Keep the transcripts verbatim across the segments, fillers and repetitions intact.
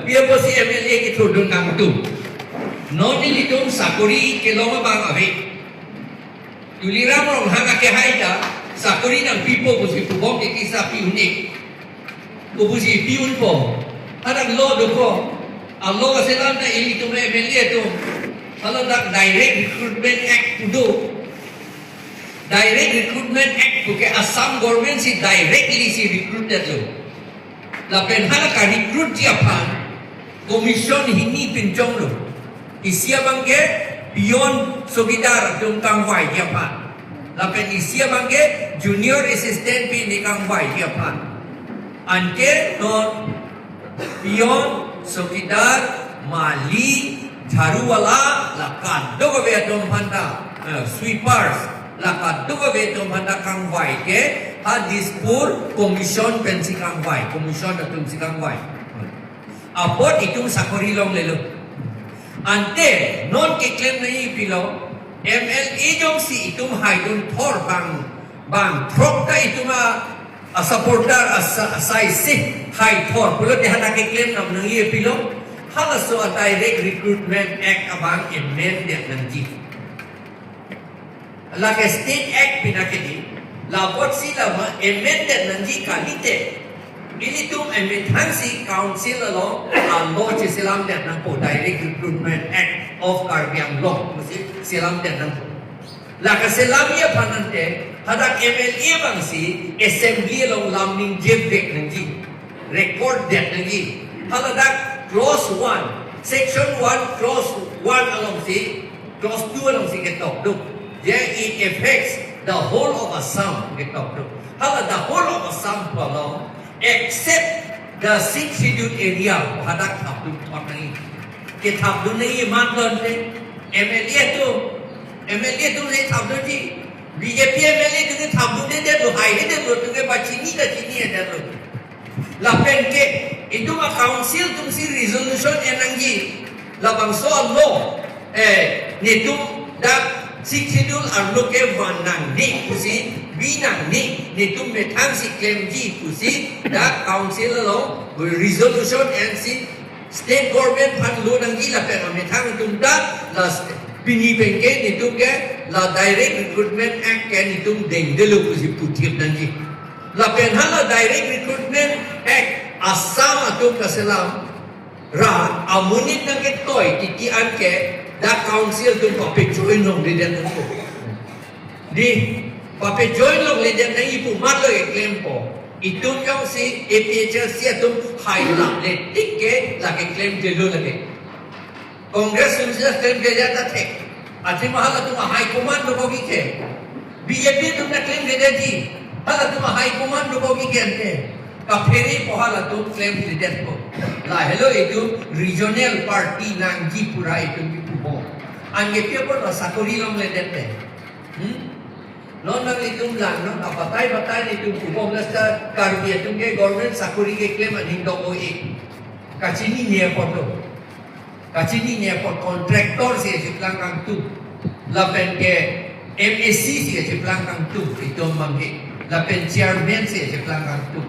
Pi apotsi M L A kethurdun kangtum? Non nelitum sakori kelong abang ave. Tuliram Ronghang akehai ta sakori nangpipo pusi pubom ke kisa pi un-e. Ko pusi pi unpo. Hadak law dokok. A law kaselam ta ilitum M L A atum. Hala dak Direct Recruitment Act pu do. Direct Recruitment Act puke Assam government si directly si recruited lo. Lapen hala ka-recruitji aphan commission hini pinchonglo. Isi abangke peon chowkidar atum kangvaiji aphan. Lapen isi abangke junior assistant pi ne kangvaiji aphan. Anke non peon, chowkidar, mali, jharu wala, la kadokave atum aphanta, eh, sweepers, la kadokave atum aphanta kangvai ke, ha Dispur commission pensi kangvai, commission atumsi kangvai. Apot itum sakori longlelo. Ante non keklem nangji pilo, M L A jongsi itum haidun thor bang, bang throk ta itum a, a supporter asa, asai si hai thor pulote hadak keklem nam nangji pilo, halaso a Direct Recruitment Act abang amend det nangji. Lake State Act pina kedi, la apotsi la ma amend det nangji kalite, ilitum amethang si council along a law cheselam det nangpo, Direct Recruitment Act of Karbi Anglong pusi selam det nangpo. La kaselamji aphan ante, hadak M L A abangsi assembly along lam ningje vek nangji, record det nangji. Haladak clause one, section one, clause one alongsi, clause two alongsi ketok do. There it affects the whole of Assam ketok do. Hala the whole of Assam pu along, except the Sixth Schedule area, hadak thapdun thot nangji. Kethapdun nangji mat lo ante, M L A atum, M L A atum le thapdunji. B J P M L A atum thapdunde detlo, haide detlo, atum ke ba chini ta chini detlo. Lapen ke, itum a council atumsi resolution en nangji. Labangso a law, eh, netum dak Sixth Schedule arlo ke van nangne pusi, bi nangne, netum methang si klemji pusi, dak council along resolution ensi state government aphan lo nangji lapen amethang atum ta la st-, pini pen ke netum ke la Direct Recruitment Act ke netum dengdelo pusi puthip nangji. Lapen hala Direct Recruitment Act Assam atum kaselam ra amonit nangketoi titi anke dak council atum pape-join longledet nangpo. Di, pape-join longledet nangji pu mat lo keklempo. Itum jongsi A P H L C atum hai laple tik ke lake klemdelo lake. Congress atumsi klemdelo ta thek. Athema halatum a high command dokok ke. B J P atum ta klemdelo di. Halatum a high command dokok ke ante. Kaphere pu halatum klemdelo po. Lahelo itum regional party nangji pura itum kipu ho. Anke pi apot la sakori longledet te. Hmm? Non nanglitum lang, non abatai batai nelitum kubom lasta Karbi atum ke government sakori keklem aning dok oi. Kachinine apot lo. Kachinine apot, contractor si cheplang kangtum. Lapen ke M A C si cheplang kangtum itum abangke. Lapen chairman si cheplang kangtum.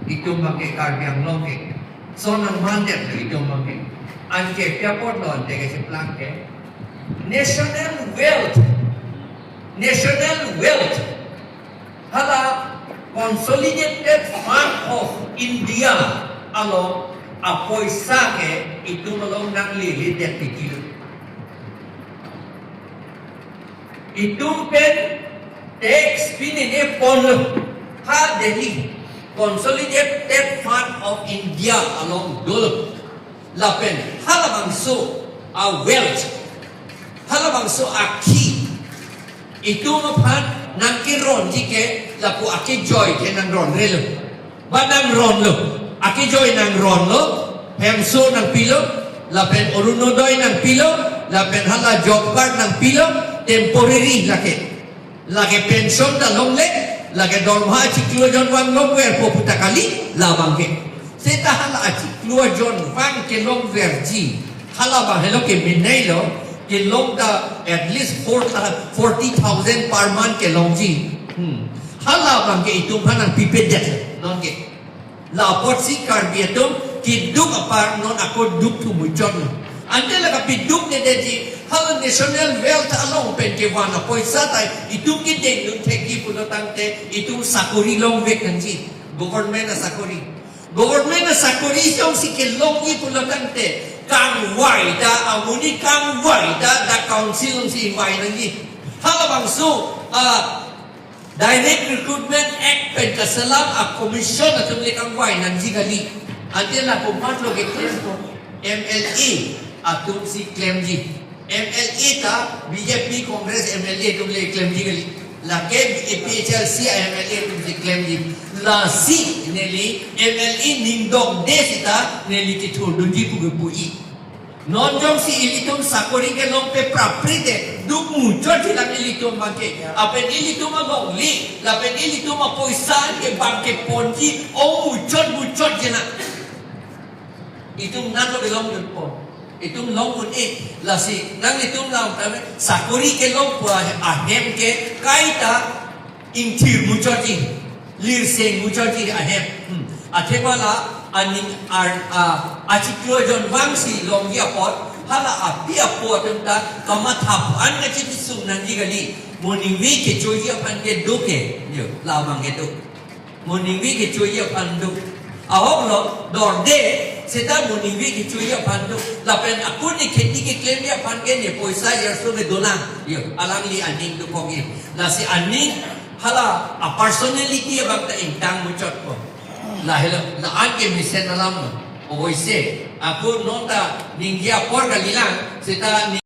Itum abangke Karbi Anglong ke. Son nangmandet itum abangke. Anke pi apot lo ante kecheplang ke. National wealth. National wealth. Hala Consolidated Fund of India along apoisa ke itum along nangleledet titi lo. Itum pen tax pinine ponlo. Ha Delhi Consolidated Fund of India along dolo. Lapen halabangso a wealth, halabangso a khi, itum aphan nangkeronji ke lapu akejoi ke nangronrelo. Ba nangronlo, akejoi nangronlo, hemso nangpilo, lapen Orunodoi nangpilo, lapen hala job card nangpilo, temporary lake. Lake pension ta longle, lake dorma achiklo ajon vang longverpo puta kali, labang ke. Seta hala achiklo ajon vang kelongverji. Halabang helo ke minai lo, kelong ta at least four, forty thousand per month kelongji. Hmm. Halabang ke itum aphan nangpipedet non ke. La apotsi Karbi atum Keduk apar non ako duk thu muchot lo. Ante la kapeduk ne detji, hala national wealth along pen kevan apoisa ta itum kedeng dun thekji pulo tangte itum sakori longvek nangji. Government asakori. Government asakori jongsi kelongji pulo tangte kangvai ta, amonit kangvai ta, dak council alongsi invai nangji. Halabangso, ah, Direct Recruitment Act pen kaselam a-commission atum le kangvai nangji kali. Ante la komatlo keklempo? M L A atumsi klemji. M L A ta B J P Congress M L A atum le klemji kali. Lake A P H L C a-M L A atumsi klemji. Lasi neli M L A ning dokde seta neli kethurdunji pu kepu-i. Non jongsi ilitum sakori kelongpe prapri te, duk muchotji lang ilitum abangke. Lapen ilitum alongle, lapen ilitum apoisa ke bang keponji, o muchot muchotji lang. Itum nanglo kelong dunpo. Itum long un-e, lasi nanglitum lang tame sakori kelongpo ahem ke kaita ingthir muchotji, lirseng muchotji ahem. Hmm. Athema la aning ar, a, achiklo jonvangsi longji apot, hala api apo atum ta kamatha an kachesung nangji kali. Moningve kechoji aphan ke do ke, yo, labang ke do. Moningve kechoji aphan do. Ahok lo, dorde, seta moningve kechoji aphan do. Lapen ako ne kheti keklemji aphan ke ne poisa jarso ke dolang. Yo, alangli aning dokok-i. Lasi aning hala a-personality abang ta ingtang muchotpo. Lahelo, la-an ke mesen alam lo. Oise, ako non ta ningje apor kalilang, seta